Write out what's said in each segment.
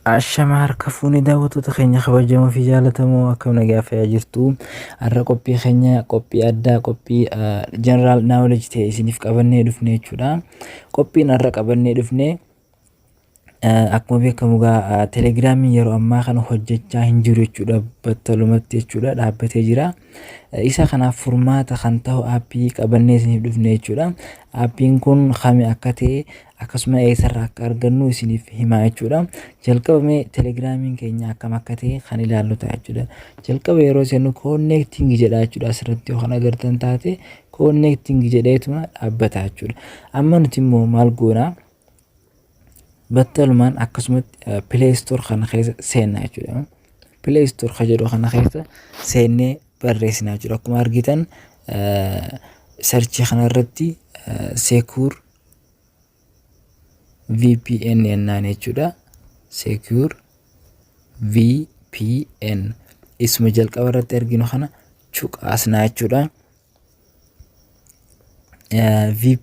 Ashama harka fuunee daawwattoota keenya kabajamoo fi jaallatamoo, akkam nagaa fayyaa jirtu? Har'a qophii keenya qophii addaa, qophii general knowledge ta'e isiniif qabannee dhufne jechuudha. Qophiin har'a qabannee dhufne, akkuma beekamu egaa, telegiraamiin yeroo ammaa kana hojjechaa hin jiru jechuudha, battalumatti jechuudha, dhaabbatee jira. Isa kanaaf furmaata kan ta'u aappii qabannee isiniif dhufne jechuudha. Aappiin kun kami akka ta'e, akkasuma eessarraa akka argannu isiniif himaa jechuudha. Jalqabamee telegiraamiin keenya akkam akka ta'e kan ilaallu ta'a jechuudha. Jalqaba yeroo seennu connecting jedha jechuudha. Asirratti yoo kan agartan taate, connecting jedheetuma dhaabbata jechuudha. Amma nuti immoo maal goonaa? Battalumaan akkasumatti Play Store kana keessa seenna jechuudha. Play Store kan jedhu kana keessa seennee barreessina jechuudha. Akkuma argitan search kanarratti Secure VPN jennaan jechuudha. Secure VPN isuma jalqaba irratti arginu kana cuqaasnaa jechuudha.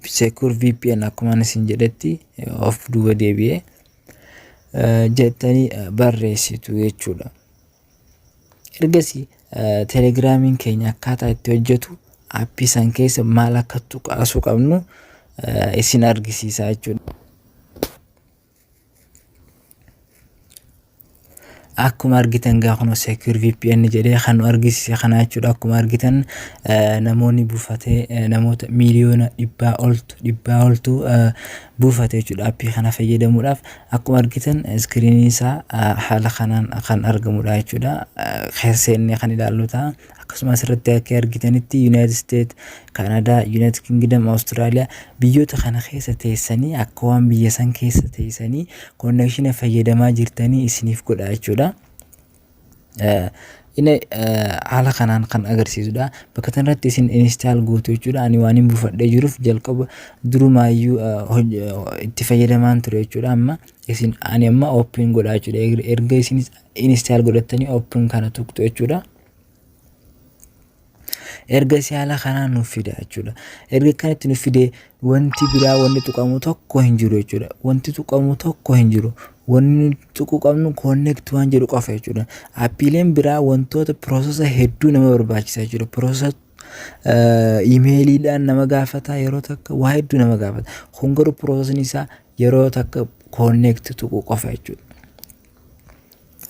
Secure VPN akkuma isin jedhetti of duuba deebi'ee jettanii barreessitu jechuudha. Ergasii telegiraamiin keenya akkaataa itti hojjetu, aappii san keessa maal akka tuqaasuu qabnu isin argisiisa jechuudha. Akkuma argitan gaa, kun Secure VPN jedhee kan nu argisiise kana jechuudha. Akkuma argitan namoonni buufatee, namoota miiliyoona 100 oltu buufate jechuudha aappii kana fayyadamuudhaaf. Akkuma argitan iskiriiniin isaa haala kanaan kan argamudha jechuudha. Keessa seennee kan ilaallu ta'a. Akkasumas asirratti akka argitanitti United States, Canada, United Kingdom, Australia, biyyoota kana keessa teessanii akka waan biyya san keessa teessanii connection fayyadamaa jirtanii isiniif godha jechuudha. Inni haala kanaan kan agarsiisudha. Bakka kanarratti isin install gootu jechuudha. Ani waan hin buufadhee jiruuf jalqaba durumaayyuu itti fayyadamaan ture jechuudha. Amma isin, ani amma open godha jechuudha. Erga isin install godhattanii open kana tuqxu jechuudha. Ergasii haala kanaan nuuf fida jechuudha. Erga akkanatti nuuf fide, wanti biraa wanni tuqamu tokko hin jiru jechuudha. Wanti tuqamu tokko hin jiru. Wanni tuquu qabnu connect waan jedhu qofa jechuudha. Aappiileen biraa wantoota process hedduu nama barbaachisa jechuudha. Process iimeeliidhaan nama gaafata, yeroo takka waa hedduu nama gaafata. Kun garuu processni isaa yeroo takka connect tuquu qofa jechuudha.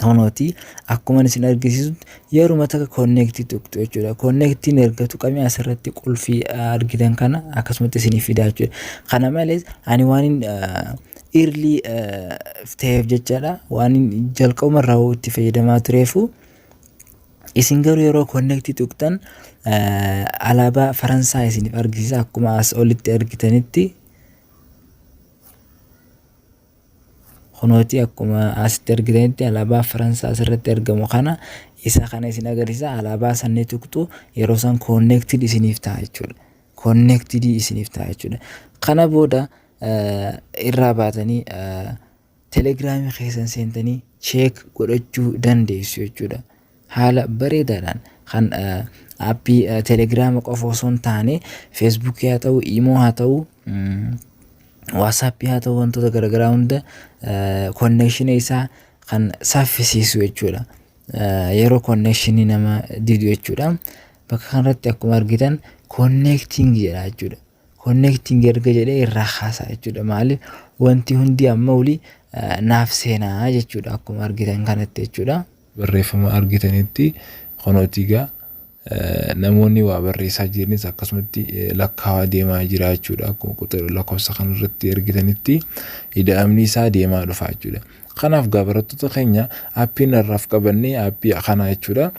Kunooti, akkuma isin argisiisutti yeruma takka connect tuqxu jechuudha. Connectiin erga tuqamee asirratti qulfii argitan kana akkasumatti isiniif fidaa jechuudha. Kana malees ani waan early ta'eef jechaadha. Waan jalqabuma irraa itti fayyadamaa tureefu, isin garuu yeroo connect tuqxan alaabaa Faransaay isiniif argisiisa, akkuma as olitti argitanitti. Kunooti, akkuma asitti argitanitti alaabaa Faransaa asirratti argamu kana, isa kana isin agarsiisa. Alaabaa sanni tuqxu, yeroo san connected isiniif ta'a jechuudha. Connected isiniif ta'a jechuudha. Kana booda irraa baatanii telegiraamii keessan seentanii check godhachuu dandeessu jechuudha. Haala bareedaadhaan kan aappii telegiraama qofa osoo hin taane, feesbuukii haa ta'u, iimoo haa ta'u, waasaappii haa ta'u, wantoota garaagaraa hunda connection isaa kan saffisiisu jechuudha. Yeroo connection nama didu jechuudha. Bakka kanarratti akkuma argitan connecting jedha jechuudha. Connecting erga jedhee irraa kaasaa jechuudha. Maaliif? Wanti hundi amma olii naaf seenaa jechuudha, akkuma argitan kanatti jechuudha. Barreeffama argitanitti, kunooti egaa, namoonni waa barreessaa jiranis akkasumatti lakkaawaa deemaa jira jechuudha. Akkuma lakkoofsa kanarratti argitanitti ida'amni isaa deemaa dhufa jechuudha. Kanaaf gaa, barattoota keenya, aappiin har'aaf qabannee aappii kana jechuudha.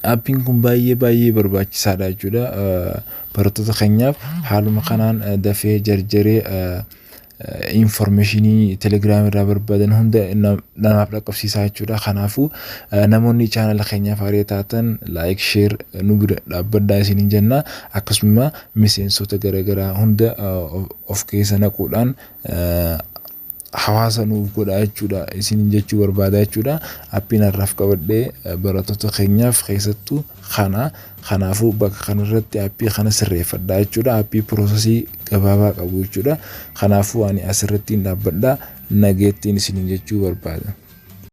Aappiin kun baay'ee baay'ee barbaachisaadha jechuudha. Barattoota keenyaaf haaluma kanaan dafee jarjaree information telegiraam irraa barbaadan hunda namaaf dhaqqabsiisaa jechuudha. Kanaafuu namoonni chaanala keenyaaf haaraa taatan like, share nu bira dhaabbadhaa isiniin jenna. Akkasuma miseensota garaagaraa hunda of keessa naquudhaan Hawaasa nuuf godha jechuudha isin jechuu barbaada jechuudha. Appiin har'aaf qabadhee barattoota keenyaaf keessattuu kana. Kanaafuu bakka kanarratti appii kana sirreeffadha jechuudha. Appii processii gabaabaa qabu jechuudha. Kanaafuu ani asirratti hin dhaabbadha, nageettiin isin jechuu barbaada.